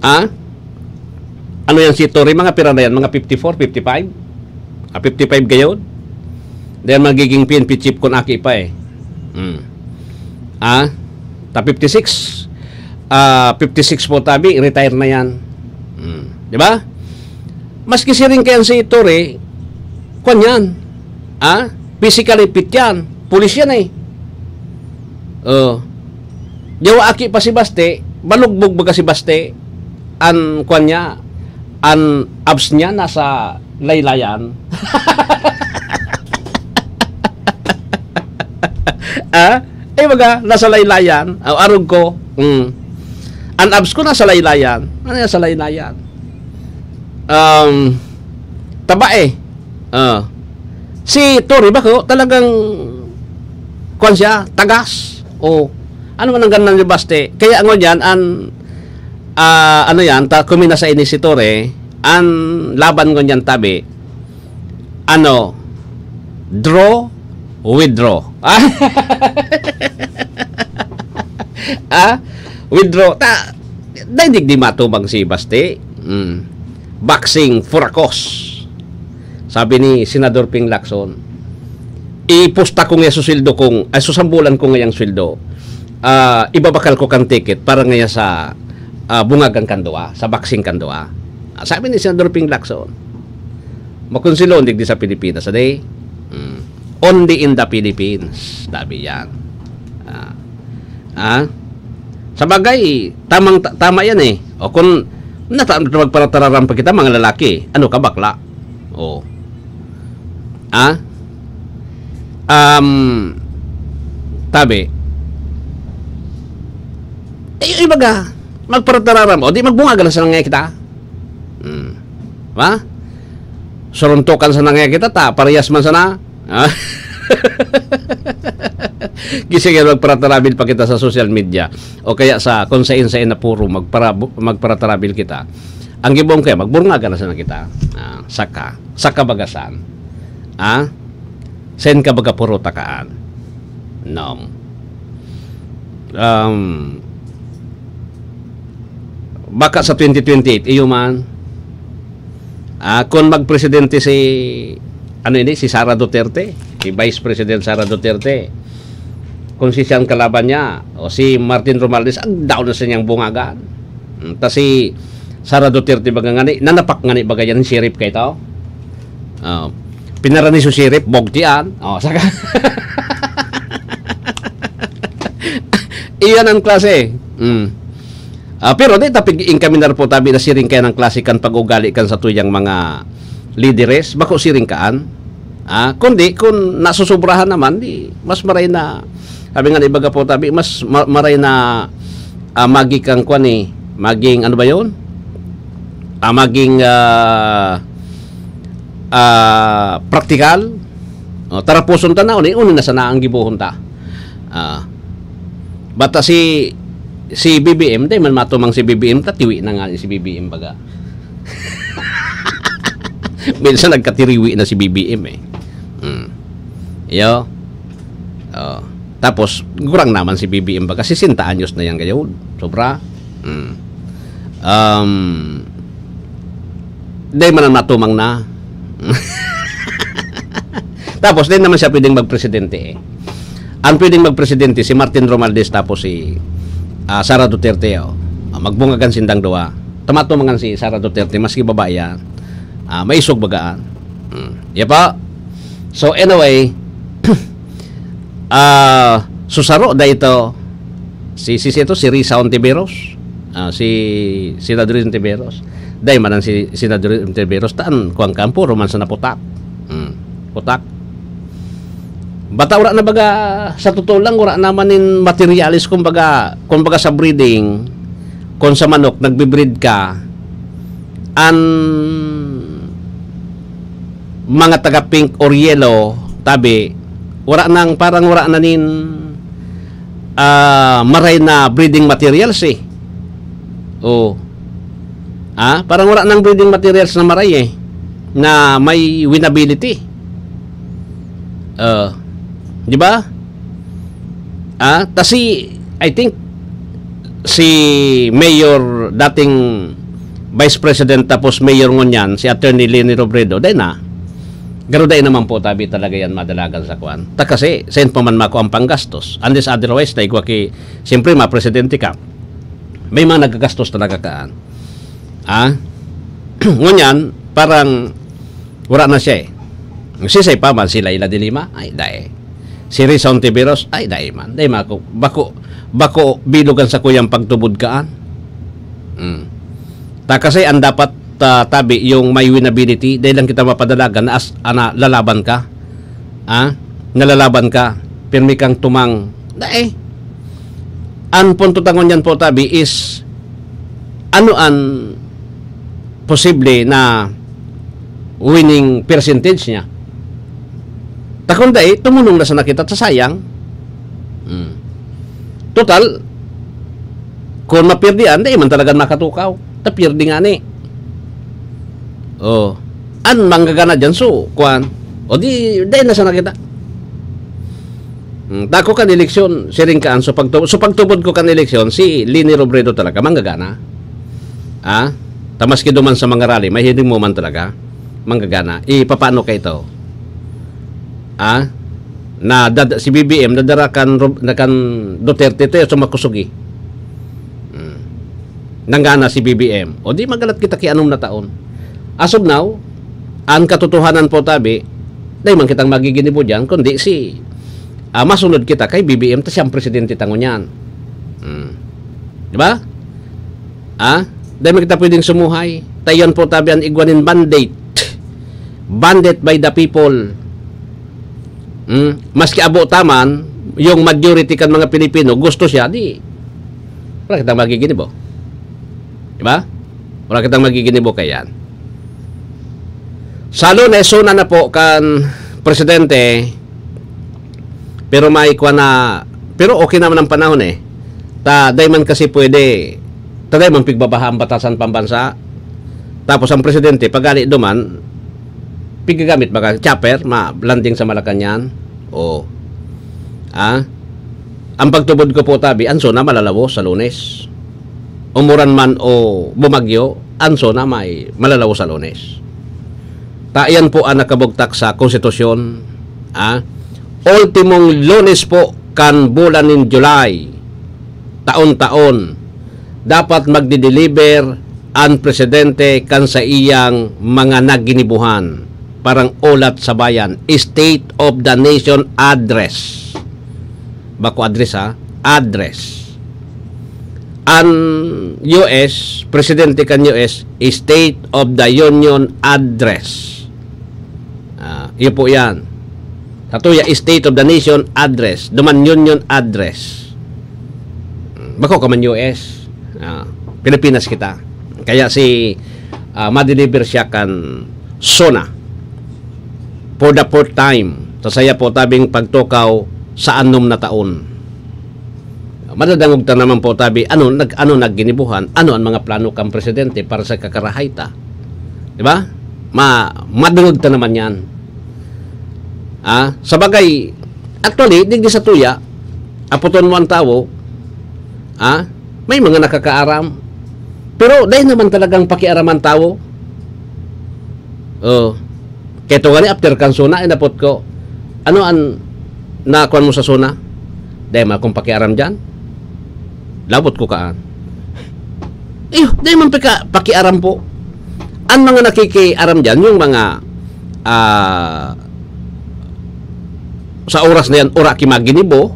ah, ano yan si Torre, mga pira na yan, mga fifty-four, fifty-five? Ah, fifty-five gayon? Dahil magiging P N P chief kun aki pa eh. Hmm. Ah, ta fifty-six. Ah, fifty-six po tabi, retire na yan. Hmm. Di ba? Maski siring kayan si Torre, kwan yan. Ah, physically fit yan. Pulis yan eh. Oh. Yawa aki pa si Baste, malugbog baga si Baste, an kwan niya, an abs niya nasa laylayan. Ah? Eh, baga, nasa laylayan. Aw, arog ko. Mm. An abs ko nasa laylayan. Ano yan sa laylayan? Um, taba eh. Ah. Si Tori bako, talagang, kwan siya, tagas. O, ano man ang ganda ni Baste. Kaya ngunyan, an, ah, ano yan, ta, kumina sa ini si Tori, an laban ngunyan tabi, ano, draw, withdraw. Ah? Withdraw. Ta, dai digdi matubang si Baste. Mm. Boxing for a cause. Sabi ni Senador Ping Lacson, "Ipusta ko nga susweldo kong, ay, susambulan ko ngayang sweldo. Ah, ibabakal ko kan ticket para ngaya sa, ah, bungagan kan duwa, sa boxing kan duwa." Ah, sabi ni Senador Ping Lacson, "Makonsilon digdi sa Pilipinas, ade? Hmm. Only in the Philippines." Sabi yan. Ah. Ah? Sa bagay, tamang, ta-, tama yan eh. O kung nata-, magparatararam pa kita, mga lalaki, ano ka, bakla? O. Ah? Um, tabi. Eh, yung iba ka, magparatararam. O, di magbunga ka na sa nangya kita. Hmm. Ha? Suruntukan sa nangya kita, ta, parehas man sana. Ah? Gising yan, magparatarabil pa kita sa social media. O kaya sa kung sain-sain na puro, magpara-, magparatarabil kita. Ang gibong kaya, magburnga ka na sana kita. Ah, saka. Saka bagasan. Ah? Sain ka baga puro takaan? Nom. Um, baka sa twenty twenty-eight, iyo man. Ah, kung magpresidente si, ano ini, si Sara Duterte, si Vice President Sara Duterte, kung si siyang kalaban niya, o si Martin Romualdez, ang daon na sa niyang bungagan. Mm, ta si Sara Duterte baga ngani, nanapak ngani baga yan, sheriff kay tao. Oh, pinarani su sheriff, bogtian. Oh, saka, iyan ang klase. Mm. Ah, pero di tapig inkaminar po tabi na siring kaya ng klase kan pag-ugali kan sa tuyang mga lideres, bako siring kaan. Ah, kundi kung nasusobrahan naman, di mas maray na, sabi nga ni baga po tabi, mas ma-, maray na, ah, magi kang kwan eh, maging ano ba yun? ah, maging, ah, ah, praktikal. O, taraposon ta na, uni, uni na sana ang gibohon ta. Ah, bata si, si B B M, dai man matumang si B B M, katiwi na nga si B B M baga. Minsan nagkatiriwi na si B B M eh. Hmm. Iyo. Oh. Tapos, gurang naman si B B M baga, sesenta anyos na yan gayod. Sobra. Hmm. Um, dai man ang matumang na. Tapos, dai naman siya pwedeng magpresidente eh. Ang pwedeng magpresidente, si Martin Romualdez tapos si, ah, Sara Duterte. Oh. Ah, magbungagan sindang duwa. Tamatumangan si Sara Duterte, maski babae yan. Ah, maisog bagaan. Hmm. Iya pa. So, anyway, ah, susaro na ito. Si, si, si ito, si Risa Ontiveros. Ah, si, si Senador Ontiveros. Dai man ang si, Senador Ontiveros, taan, kuwan ka, puro man sa naputak. Hmm. Putak. Bata, wala na baga, sa totoo lang, wala naman nin materialis, kumbaga, kumbaga sa breeding, kung sa manok, nagbe-breed ka, an mga taga pink or yellow, tabi, wala nang, parang wala na nin, ah, maray na breeding materials eh. Oh. Ah, parang wala nang breeding materials na maray eh, na may winnability. Ah, di ba? Ah, ta si, I think, si Mayor, dating Vice President tapos Mayor ngunyan, si Attorney Leni Robredo, dai na. Garo dai naman po tabi talaga yan madalagan sa kwan. Ta kasi, saan pa man mako ang panggastos? Unless otherwise, na igwa ki, siyempre, mga presidente ka, may mga nagagastos talaga kaan. Ah? Ngunyan, parang wala na siya eh. Sisay pa man, si Leila de Lima? Ay, dai. Si Risa Ontiveros? Ay, dai man. Dai man ako. Bako, bako bilogan sa kuyang pagtubod kaan. Hmm. Ta kasi ang dapat, ah, tabi, yung may winnability, dai lang kita mapadalagan na as, ana, lalaban ka. Ah? Nalalaban ka. Pirmi kang tumang. Dai. Ang punto tangon yan po, tabi, is ano an posible na winning percentage niya. Ta kung dai, tumulong na sana kita, ta sayang. Hmm. Total, kung mapirdian, dai man talaga makatukaw. Ta pirdi nga ni. Oh. An manggagana dyan, so, kwan. O di, dai na sana kita. Hmm, dako kan eleksyon, siring ka, an so pagtu-, so pagtubod ko kan eleksyon, si Leni Robredo talaga, manggagana. Ah? Ta maski duman sa mga rally, mahiling mo man talaga, manggagana. Ipapaano ka ito? Ah? Na dad-, si B B M, nadara kan Rob-, na kan Duterte, ito yung sa makusog eh. Hmm. Nanggana si B B M. O di magalat kita ki anom na taon. As of now, ang katotohanan po tabi, dai man kitang magiginibo diyan, kundi si, ah, masunod kita kay B B M, ta siyang presidente ta ngunyan. Hmm. Di ba? Ah? Dai man kita pwedeng sumuhay. Ta iyan po tabi ang igwa nin mandate. Bandit by the people. Hmm? Maski abo ta man, yung majority kan mga Pilipino, gusto siya, di, wala kitang magiginibo. Di ba? Wala kitang magiginibo kaya yan. Sa Lunes, suna na po kan presidente, pero may kwa na, pero okay naman ang panahon eh. Ta, dai man kasi pwede, ta dai man pigbabaha ang batasan pambansa. Tapos ang presidente, pagali duman, pigagamit baga chopper, ma-landing sa Malacañang. O. Ah? Ang pagtubod ko po, tabi, ang suna malalawo sa Lunes. Umuran man o bumagyo, ang suna may malalawo sa Lunes. Ta iyan po ang nakabugtak sa konstitusyon. Ah? Ultimong Lunes po kan bulan nin July, taon-taon, dapat magdi-deliver an presidente kan saiyang mga naginibuhan, parang ulat sa bayan, State of the Nation Address. Bako address, ha? Address. An U S, presidente kan U S, State of the Union Address. Ah, iyo po yan. Satuya, State of the Nation Address. Duman Union Address. Hmm, bako ka man U S. Ah, Pilipinas kita. Kaya si ah, ma-deliver siya kan SONA for the fourth time sa saya po tabing pagtukaw sa anom na taon. Madadangog ta naman po tabi, ano, nag-, ano nagginibuhan, ano ang mga plano kan presidente para sa kakarahay ta. Di ba? Ma-, madangog ta naman yan. Ah, sa bagay, actually, digdi sa tuya, aputon mo ang tawo, ah, may mga nakakaaram. Pero dahil naman talagang pakiaram ang tawo, oh, kaya ito nga ni after kan SONA, inapot ko, ano ang nakuan mo sa SONA? Dahil man akong pakiaram dyan. Labot ko kaan. Iyo, dahil man pika, pakiaram po. Ang mga nakikiaram dyan, yung mga, ah, sa oras na yan, ora ki maginibo,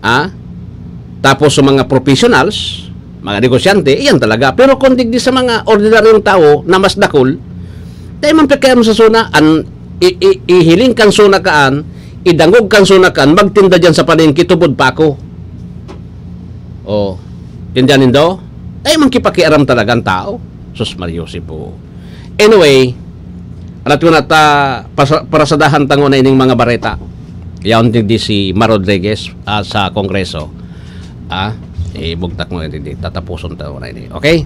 ah, tapos sa mga professionals, mga negosyante, iyan talaga. Pero kung digdi sa mga ordinaryong tao na mas dakul, dahil man pakiaram sa SONA, an, i, i, ihiling kan SONA kaan, idangog kan SONA kaan, magtinda dyan sa palengke, tubod pa ako. Oh, tinda nindo? Dahil man kipakiaram talaga ang tao. Sus, Mario, si po. Anyway, alat ko na ta, pasa-, parasadahan tango na ining mga bareta. Yaon digdi si Mar Rodriguez, ah, sa Kongreso. Ah, ibugtak mo digdi. Tatapuson tango na ini. Okay?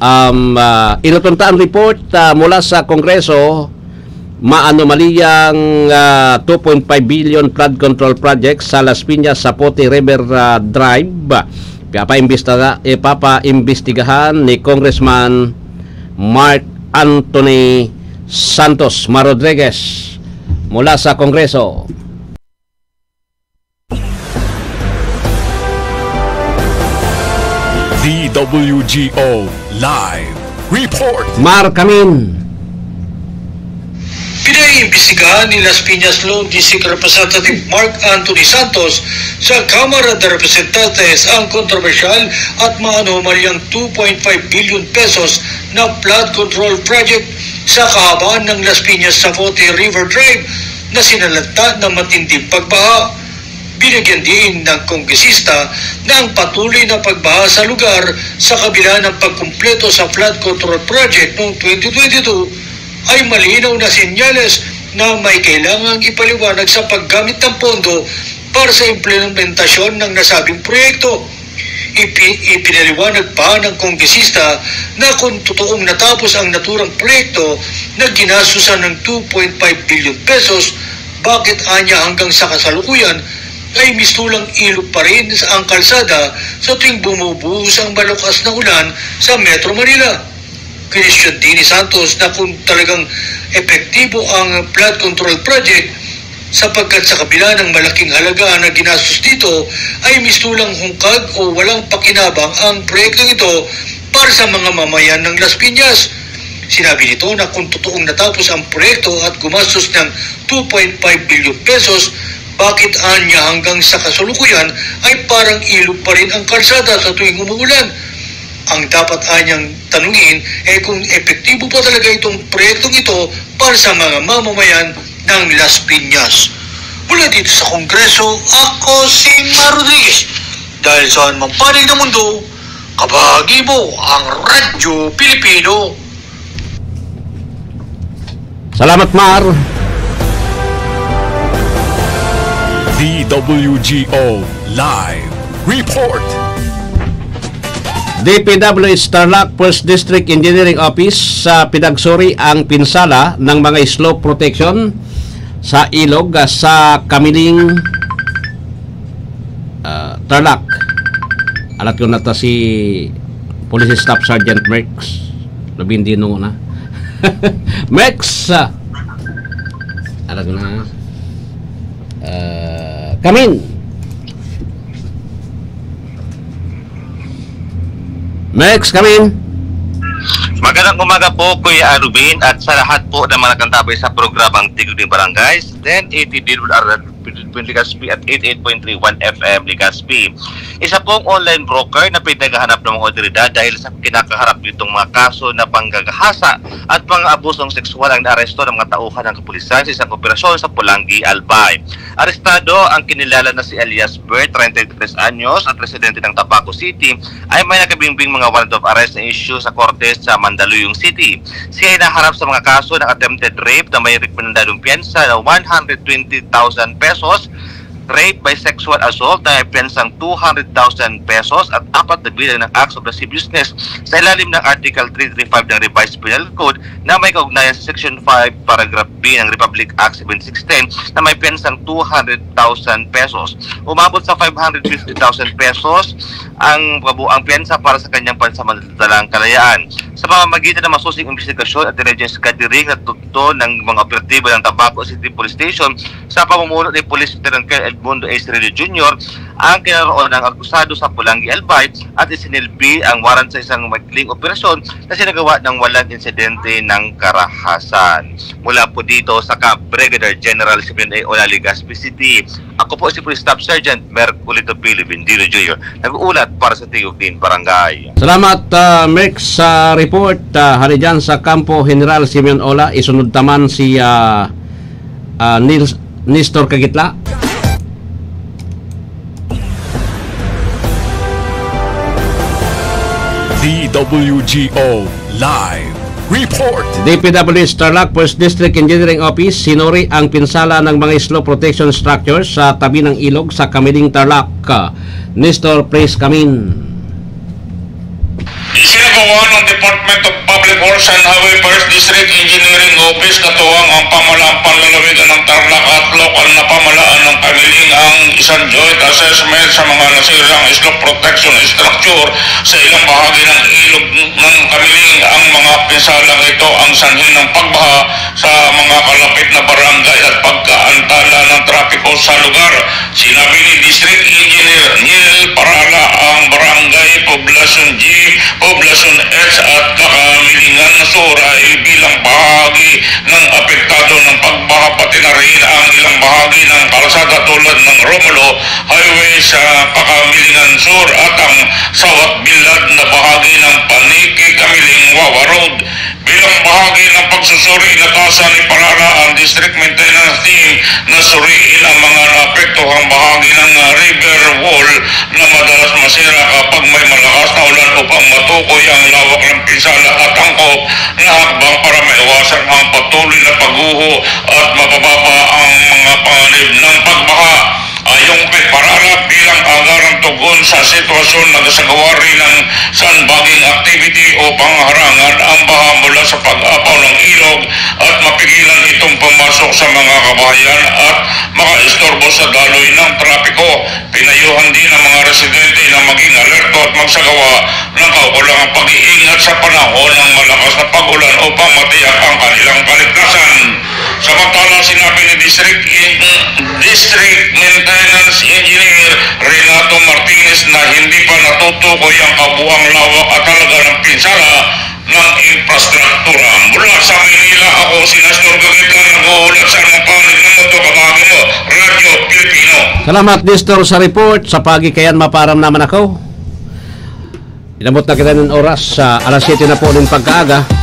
Um, ah, inuton ta ang report, ah, mula sa Kongreso, maanomaliyang, ah, two point five billion flood control project sa Las Piñas, Zapote River, ah, Drive. Ipapaimbestiga-, ipapaimbestigahan ni Congressman Mark Anthony Santos Mar Rodriguez mula sa Kongreso. D W G O Live Report. Mar Camin. Pinaiimbestigahan ni Las Piñas Lone District Representative Mark Anthony Santos sa Kamara de Representantes ang kontrobersyal at maanomalyang two point five billion pesos na flood control project sa kahabaan ng Las Piñas Zapote River Drive na sinalanta ng matinding pagbaha. Binigyan diin ng kongresista na ang patuloy na pagbaha sa lugar sa kabila ng pagkumpleto sa flood control project noong twenty twenty-two ay malinaw na senyales na may kailangang ipaliwanag sa paggamit ng pondo para sa implementasyon ng nasabing proyekto. Ipi-, ipinaliwanag pa ng kongresista na kung totoong natapos ang naturang proyekto na ginastusan ng two point five billion pesos, bakit anya hanggang sa kasalukuyan ay mistulang ilog pa rin sa ang kalsada sa tuwing bumubuhos ang malakas na ulan sa Metro Manila? Kinwestiyon din ni Santos na kung talagang epektibo ang flood control project sapagkat sa kabila ng malaking halaga na ginastos dito ay mistulang hungkag o walang pakinabang ang proyektong ito para sa mga mamayan ng Las Piñas. Sinabi nito na kung totoong natapos ang proyekto at gumastos ng two point five billion pesos, bakit anya hanggang sa kasalukuyan ay parang ilog pa rin ang kalsada sa tuwing umuulan? Ang dapat anyang tanungin ay kung epektibo pa talaga itong proyektong ito para sa mga mamamayan ng Las Piñas. Mula dito sa Kongreso, ako si Mar Rodriguez. Dahil saan mang panig ng mundo, kabahagi mo ang Radyo Pilipino. Salamat, Mar. D W G O Live Report. D P W H Tarlac First District Engineering Office sa pinagsuri ang pinsala ng mga slope protection sa ilog, ah, sa Kamiling, ah, Tarlac. Alat ko na ta si Police Staff Sergeant Merx. Labing dinungo na. Merx! Ah. Alat ko na. Ah, Kamin! Merx, Kamin! Magandang umaga po, Kuya Arubin, at sa lahat po ng mga nagtatabay sa programang Tigog ng Barangay, ten eighty Deadwood R W. Legazpi at eighty-eight point three one F M Legazpi. Isa pong online broker na pinaghahanap ng mga otoridad dahil sa kinakaharap nitong mga kaso na panggagahasa at pang-abusong sexual ang naaresto ng mga tauhan ng kapulisan sa isang operasyon sa Polangui, Albay. Arestado ang kinilala na si alias Bert, treinta y tres anyos at residente ng Tabaco City, ay may nakabingbing mga warrant of arrest na issue sa korte sa Mandaluyong City. Siya ay naharap sa mga kaso ng attempted rape na may rekomendadong piyansa na one hundred twenty thousand pesos, rape by sexual assault na may piyansang two hundred thousand pesos at apat na bilang ng acts of lasciviousness sa ilalim ng Article three three five ng Revised Penal Code na may kaugnayan sa Section five, Paragraph B ng Republic Act seventy-six ten na may piyansang two hundred thousand pesos. Umabot sa five hundred fifty thousand pesos ang kabuang piyansa para sa kanyang pansamantalang kalayaan. Sa pamamagitan ng masusing imbestigasyon at diligence gathering na tuto ng mga operatibo ng Tabaco City Police Station sa pamumuno ni Police Lieutenant Colonel Edmundo A. Cirillo Junior, ang kinaroonan ng akusado sa Polangui, Albay at isinilbi ang warrant sa isang maikling operasyon na sinagawa ng walang insidente ng karahasan. Mula po dito sa Camp Brigadier General Simeon A. Ola, Legazpi City, ako po si Police Staff Sergeant Merculito P. Levendino Junior, nag-uulat para sa Tigog Din Barangay. Salamat, ah, Merc, sa report. Ah, hari dyan sa Kampo General Simeon Ola, isunod taman si, ah, ah, Nils, Nestor Kagitla. D W G O Live Report. D P W H Tarlac First District Engineering Office, sinuri ang pinsala ng mga slope protection structure sa tabi ng ilog sa Kamiling, Tarlac. Nestor Praise Kamin. Isinagawa ng Department of Public Works and Highway First District Engineering Office katuwang ang pamahalaan panlalawigan ng Tarlac at lokal na pamahalaan ng Kamiling ang isang joint assessment sa mga nasirang slope protection structure sa ilang bahagi ng ilog ng Kamiling. Ang mga pinsalang ito ang sanhi ng pagbaha sa mga kalapit na barangay at pagkaantala ng trapiko sa lugar. Sinabi ni District Engineer Neil Parala, ang Barangay Poblacion G, Poblacion H at Kakamilingan Sur ay bilang bahagi ng apektado ng pagbaha, pati na rin ang ilang bahagi ng kalsada tulad ng Romulo Highway sa Kakamilingan Sur at ang sawat-bilad na bahagi ng Panique-Kamiling Wawa Road. Bilang bahagi ng pagsusuri, nataasan ni Parala ang District Maintenance Team na suriin ang mga naapektuhang bahagi ng, ah, river wall na madalas masira kapag may malakas na ulan upang matukoy ang lawak ng pinsala at angkop na hakbang para maiwasan ang patuloy na pagguho at mapababa ang mga panganib ng pagbaha. Ayon kay Parala, bilang agarang tugon sa sitwasyon, nagsagawa rin ng sandbagging activity upang harangan ang baha mula sa pag-apaw ng ilog at mapigilan itong pumasok sa mga kabahayan at makaistorbo sa daloy ng trapiko. Pinayuhan din ang mga residente na maging alerto at magsagawa ng kaukulangang pag-iingat sa panahon ng malakas na pag-ulan upang matiyak ang kanilang kaligtasan. Samantala, sinabi ni District In-, District Maintenance Engineer Renato Martinez na hindi pa natutukoy ang kabuang lawak at halaga ng pinsala ng infrastruktura. Mula sa Maynila, ako si Nestor Gageta, nag-uulat sa anong panig ng mundo, kabahagi mo, Radyo Pilipino. Salamat, Nestor, sa report. Sa pagi kayan, maparam naman ako. Inabot na kita ng oras sa alas siyete na po ng pagkaaga.